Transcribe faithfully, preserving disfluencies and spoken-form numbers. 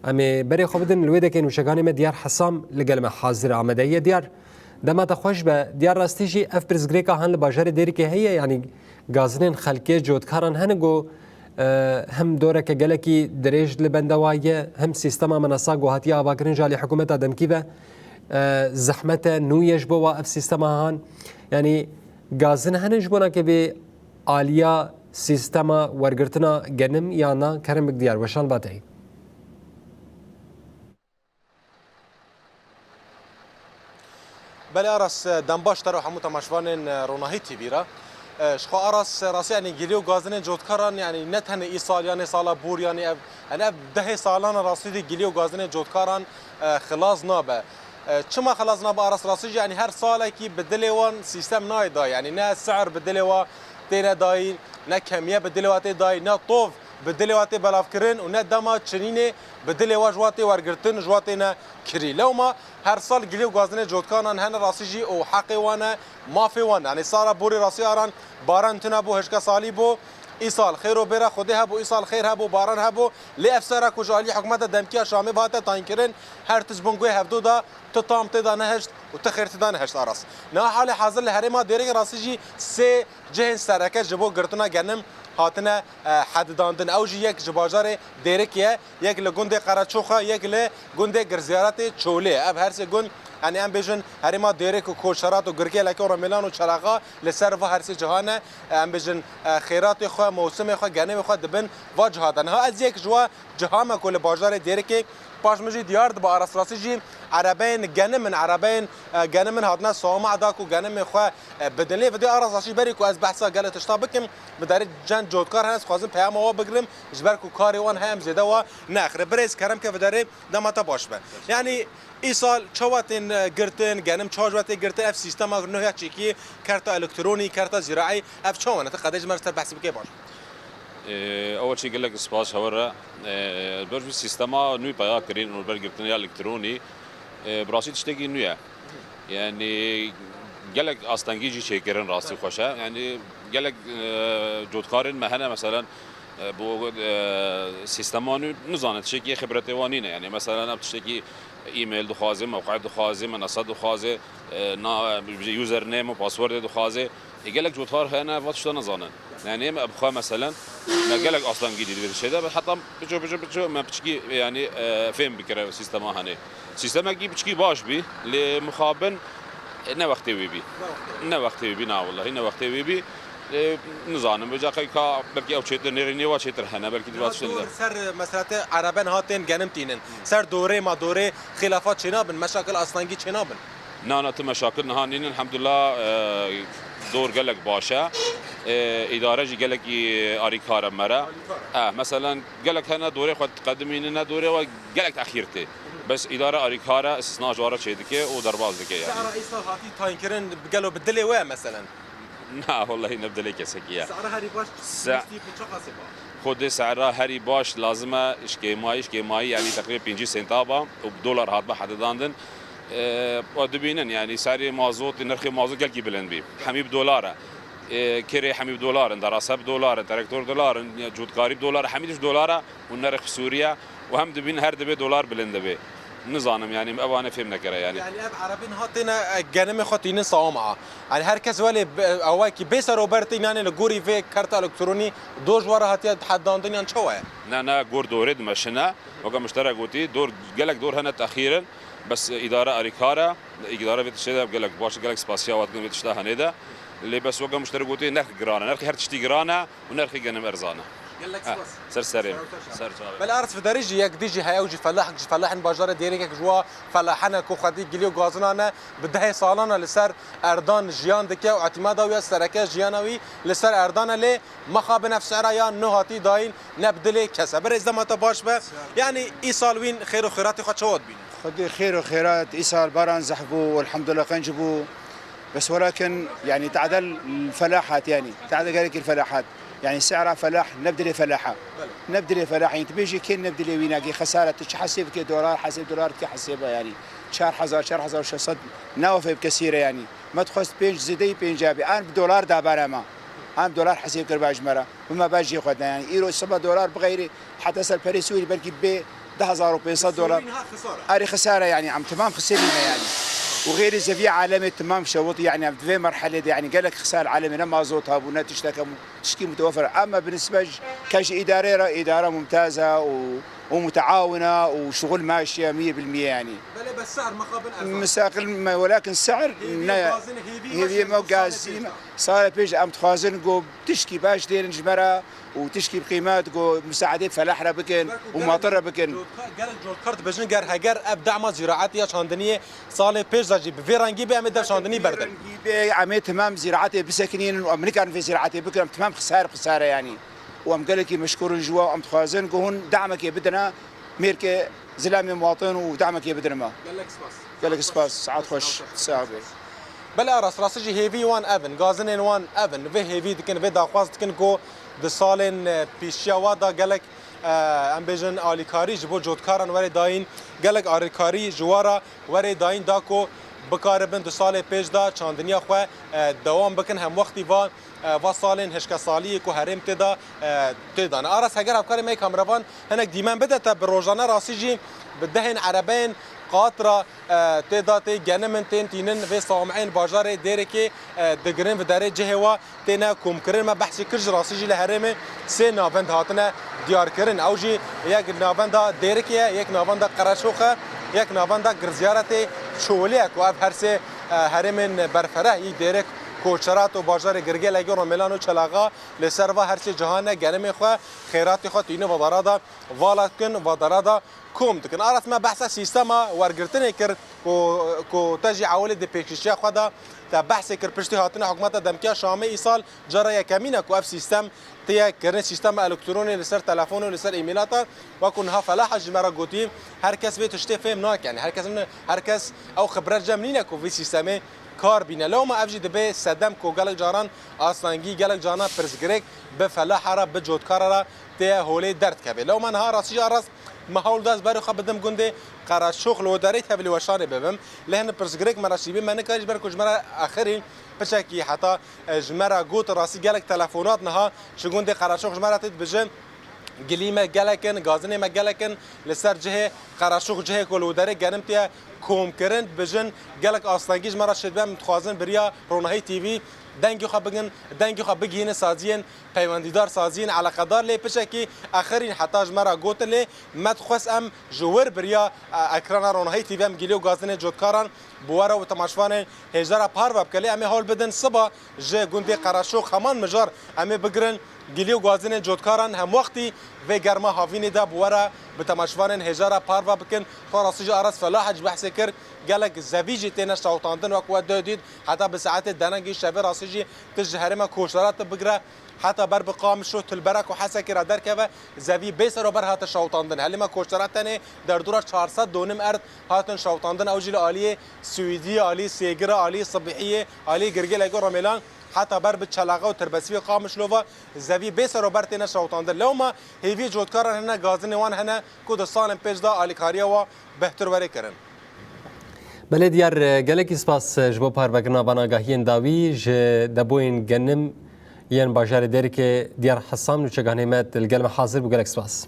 Em ê berê xwe bidin li wê dekê nûşeganê me Diyar Hesam li gel me hazir e, amadehiye Diyar. Dema te xweş be. Diyar, rastî jî ev pirsgirêka han li bajarê Dêrikê heye, yanî gazinên xelkê, cotkaran hene ku, e, hem doreke gelekî dirêj li benda wa ye, hem sîstema menasa ku hatiye avakirin ji alî hikûmeta demkî ve, e, zehmet e, nû ye ji bo wa ev sîstema han. Yanî gazin hene ji bona ke vê aliya sîstema wergirtina genim ya na? Kerem bik Diyar, weşan vateyî. Belê Aras, dem baş te re û hemû temaşevanên Ronahî T V re. Ji xwe Aras, rastî, yanî gilî û gazinên cotkaran, yanî ne tenê îsal, yanî sala bûr, yanî ev, yanî ev dehê salan e rastî de gilî û gazinên cotkaran, e, xilas nabe. E, çima xilas nabe Aras? Rastî jî, yanî her salekî bi dilê wan sîstem nayê dayî. Yanî ne si'ir bi dilê wa têne dayî, ne kemiye bi dilê wa tê dayî, ne tov bi dilê wa tê belavkirin û ne dema çinînê bi dilê wa ji wa tê wergirtin, ji wa têne kirî. Lewma her sal gilî û gazinê cotkanan hene, rastî jî û heqê wan e, mafê wan e. Yanî sala borî rastî Aran baran tune bû, hişke salî bû. Îsal xêr û bêra Xwedê hebû, îsal xêr hebû, baran hebû. Lê ev sera ku ji alî hikûmeta demkî ya Şamê ve hate tayînkirin, her tişt bin guhê hevdu da, tu tam tê de nehişt û tu xêr tê de nehişt Aras. Niha halê hazir li herêma Dêrikê rastî jî sê cihên sereke ji bo girtina genim hatine, e, hedidandin. Ew jî yek ji bajarê Dêrikê ye, yek li gundê Qereçoxa, yek li gundê Girziyaratê Çolê. Ev her sê gund, yanî em bêjin herêma Dêrik û Koşerat û Girkêleke û Remêlan û Çelaxa li ser va her sê ciha ne. Em bêjin, e, xêratê xwe, mewsimê xwe, genemê xwe dibin va ciha de. Niha ez yek ji wa ciha me ku li bajarê Dêrikê paş min jî diyar dibe, Aras, rastî jî erebeyên genim in, erebeyên, e, genim in hatine sawma da ku genimê xwe, e, bidin. Lê vidê Aras, rastî berî ku ez behsa gelek tişta bikim, bi derê cend cotkar hene, ez dixwazim peyama wa bigrim, ji ber ku karê wan heye em zêde wa neaxire. Birêz kerem ke, bi derê dema te baş be. Yanî îsal çawa tên, e, girtin, genim çawa ji we tê girtin, ev sîstema nuh ya çêkiyê, kerta elektronî, kerta zîraî, ev çawa ne? Ti qedê ji me re ser behs bike baş. Ee, ewel çî gelek spas hewe re. Ee, ber vî sîstema nû peyda kirîn û ber girtina ya elektronî, ee, bi rastî tiştekî nû ye. Yanî gelek astengî jî çêkirin, rastî xweş e. Yanî gelek, ee, cotkarên me hene, meselen, ee, bo, ee, sîstema nû nizanin, tiştekî xibretê wan nîne. Yanî meselen ev tiştekî e-mail dixwaze, mewqe dixwaze, menasa dixwaze, ee, na, username û passwordê dixwaze. Ê, gelek cotkar hene, va tişta nizanin. Yanî me bi xwe, meselen, me gelek astengî dît vê tiştê de, heta biço, biço, biço, me piçkî, yanî, e, fêm bikire sîstema henê. Sîstemekî piçkî baş bî, lê mixabin, e, ne wextê wê bî. Ne wextê wê bî, na wellahî, ne wextê wê bî. E, nizanim, vêca qey ka belkî ew çêtir nêrînê wa çêtir hene, belkî di va tiştê de. Ser, e, meselete ereben hatin genim tînin. Ser dorê ma dorê xîlafat çênabin, meşakil astengî çênabin. Na, na, tu meşakil niha nînin, elhamdulillah, e, dor gelek baş e. E, îdare jî gelekî arîkar e me re. Arîkar e. E, meselen, gelek hene dorê xwe diqedimînine, dorê we gelek texîr tê. Bes îdare arîkar e, istisna ji we re çêdike û derbas dike, yanî. Sera îsal hatî tayînkirin, gelo bi dilê we ye, meselen? Na, wellahî ne bi dilê kesekî ye. Sera herî baş Se- gihiştî bi çi qasê ba? Xwedê sera herî baş lazim e, ji kêmayî, ji kêmayî, yanî teqrîben pêncî senta ba û bi dolar hatbe hedidandin. E, we dibînin, yanî serê mazotê, nirxê mazot gelkî bilind bî. Hemî bi dolar e. E, kirê hemî bi dolar in, derase bi dolar in, traktor dolar in, cotkarî bi dolar e, hemî tişt dolar e û nirx Sûriye û hem dibînin her dibê dolar bilind dibe. Nizanim, yanî evane fêm nekire, yanî. Yanî ev erebên hatine, e, genemê xwe tînin sawama. Yanî her kes welê be-, awayekî bê serober tê, yanî li gorî vê kerta elektronî dor ji we re hatiye hedandin yan çawa ye? Ne, ne, gor dorê dimeşine. Weke mişterek gotî, dor, gelek dor hene texîr in, bes îdare arîkar e, îdare vê tiştê de gelek baş, gelek spasiya we dikin vê tişta henê de. Lê bes weke mişterek gotî, nerx giran e, nerxê her tiştî giran e û nerxê genim erzan e. Gelek spas. Ser serê. Ser çavê. Belê Aras, vidarî jî yek dî jî heye, ew jî felahek, ji felahên bajarê Dêrikek ji wa felahene ku xwedî gilî û gazinan e, bi dehê salan e li ser erdan jiyan dike û îtîmada wî ya sereke jiyana wî li ser erdan e, lê mexabin ev sera ya nû hatî dayîn ne bi dilê kes e. Birêz, dema te baş be. Yanî îsal wîn xêr û xêratê xwe çawa dibînin? Xwedê xêr û xêrat, îsal baran zehf bû, elhamdulillah qenc bû. Bes welakin, yanî, te'del felahat, yanî, te'del gelekî felahat. Yanî, sera felah, ne bi dilê felaha. Belê. Ne bi dilê felah, yanî, tu bêjî kê ne bi dilê wî nagê, xesare, tu çi hesê bike dolar, hesê dolar dike hesêba, yanî. Çar hezar, çar hezar şeş sed, ne wefê bi kesî re, yanî. Me dixwest pênc, zêdeyî pênc bî. An bi dolar da bere me. An bi dolar hesêb kir ba ji me re. Bi me ba jê xwe de, yanî. Îro siba dolar bixeyrî, heta ser perê Sûrî belkî bê du hezar û pênc sed dolar. Erê xisare, yanî em temam xisirî me yanî. Û xêrî zevî alemê temam şewit, yanî em di vê merhelê de yanî gelek xisar alemê, ne mazot hebû, ne tişteke mu-, tiştî mutewefer. Ama bi nisbe ji ke ji îdarê re, îdara mumtaz e û, û muteawin e û şixul maşiye miyê bil miyê yanî. Belê, bes sehr mixabin erzan. Misaqil me, welakin sehr ne. Hêviyê me gazî me. Salê pêş em dixwazin ku tişkî baş dêrin ji me re û tişkî bi qîmet ku misaedê felah re bikin û matir re bikin. Gelek cotkar dibêjin, ger heger ev dema zîraetê ya çandiniyê salê pêş de jî bi vê rengî bê, em ê dev çandinî berdin. Bê, em ê temam zîraetê bisekinînin û em nikarin vê zîraetê bikin, em temam xisar xisare yanî. Û em gelekî meşkûr in ji we, em dixwazin ku hûn demekê bidine mêrkê zilamê muwatin û demekê bidine me. Gelek spas. Gelek spas, saet xweş. Sax be. Belê Aras, rastî jî hêvî wan ev in, gazinên wan ev in, vê hêvî dikin, vê daxwaz dikin ku di salên, e, pêşiya wa de gelek, e, em bêjin alîkarî ji bo cotkaran were dayîn, gelek alîkarî ji wa re were dayîn da ku bikaribin di salê pêş de çandiniya xwe, e, dewam bikin, hemwextî va, e, va salên hişkesaliyê ku herêm tê de, e, tê de ne. Aras, heger hevkarê me yê kameravan hinek dîmen bide te, bi rojane rastî jî bi dehên erebeyên qat re, e, tê de tê genim in, tên tînin vê sawmeyên bajarê Dêrikê, e, digirin, bi derê cihê wa têne komkirin. Me behsê kir, ji rastî jî li herêmê sê navend hatine diyarkirin. Ew jî yek navenda Dêrikê ye, yek navenda Qereçox e, yek navenda Girziyaretê Çolê ye ku ev her sê, e, herêmên berfereh yî Dêrik, Koçerat û bajarê Girgêlekê, Romelan û Çelaxa li ser va her sê cihan e, genimê xwe, xêratê xwe tînin va dara de vala dikin, va dara de kom dikin. Aras, me behsa sîstema wergirtinê kir ku, ku te jî ewilî di pêşkêşiya xwe de te behsê kir, piştî hatina hikûmeta demkî ya Şamê îsal cara yekemîn e ku ev sîstem tê ye kirin, sîstema elektronî li ser telefon û li ser îmîlata, wekû niha Felaha ji me re gotî, her kes vê tiştê fêm nake. Yanî her kes, her kes ew xibret cem nîne ku vî sîstemê kar bîne. Lewma ev jî dibe sedem ku gelek caran astengî, gelek caran pirsgirêk bi Felaha re, bi cotkara re tê holê derdikeve. Lewma niha rastî jî Aras, me hewl da ez berê xwe bidim gundê Qereçox, li wê derê tevlî weşanê bibim. Lê hin pirsgirêk me re şîbî, me nikarî ji ber ku ji me re axirî piçekî heta, e, ji me re got, rastî gelek telefonat niha ji gundê Qereçox ji me re tê dibêjin. Gilî me gelek in, gazinê me gelek in, li ser cihê Qereçox, cihê ku li wê derê genim tê ye kom kirin, dibêjin gelek astengî ji me re çêdibe, em dixwazin bi riya Ronahî T V dengê xwe bigin, dengê xwe bigihînin saziyên peywendîdar, saziyên eleqedar, lê piçekî axirîn heta ji me re gotin, lê me dixwest em ji wir bi riya, e, ekrana Ronahî T V em gilî û gazinên cotkaran bi we re û temaşvanên hêja re parve bike, lê em ê hewl bidin siba ji gundê Qereçox heman mijar em ê bigirin gilî û gazinên cotkaran hemwextî vê germa havînê de bi we re bi temaşvanên hêja re parve bikin. Xwe rastî jî Aras Felaha ji behsê kir, gelek zevî jî têne şewitandin, wek we de dît, heta bi saetê denengî şevê rastî jî tu ji herêma Koçerat bigire heta ber bi Qamişlo, Tilberek û Hesekê re derkeve, zevî bê serober hate şewitandin. Herêma Koçerat tenê derdora çar sed donim erd hatin şewitandin, ew jî li aliyê Swîdiyê, aliyê Sêgirê, aliyê Sibihiyê, aliyê Girgêlekê, Romelan, heta ber bi Çelaxe û Tirbesî û Qamişlo ve zevî bê serober têne şewitandin. Lewma hêviyê cotkaran hene, gazinê wan hene ku di salên pêş de alîkariya wa bêhtir were kirin. Belê diyar, gelekî spas ji bo parvekirina van agahiyên dawî ji deboyên genim yên bajarê Dêrikê. Diyar Hesam, nûçeganê me, li gel me hazir bû. Gelek spas.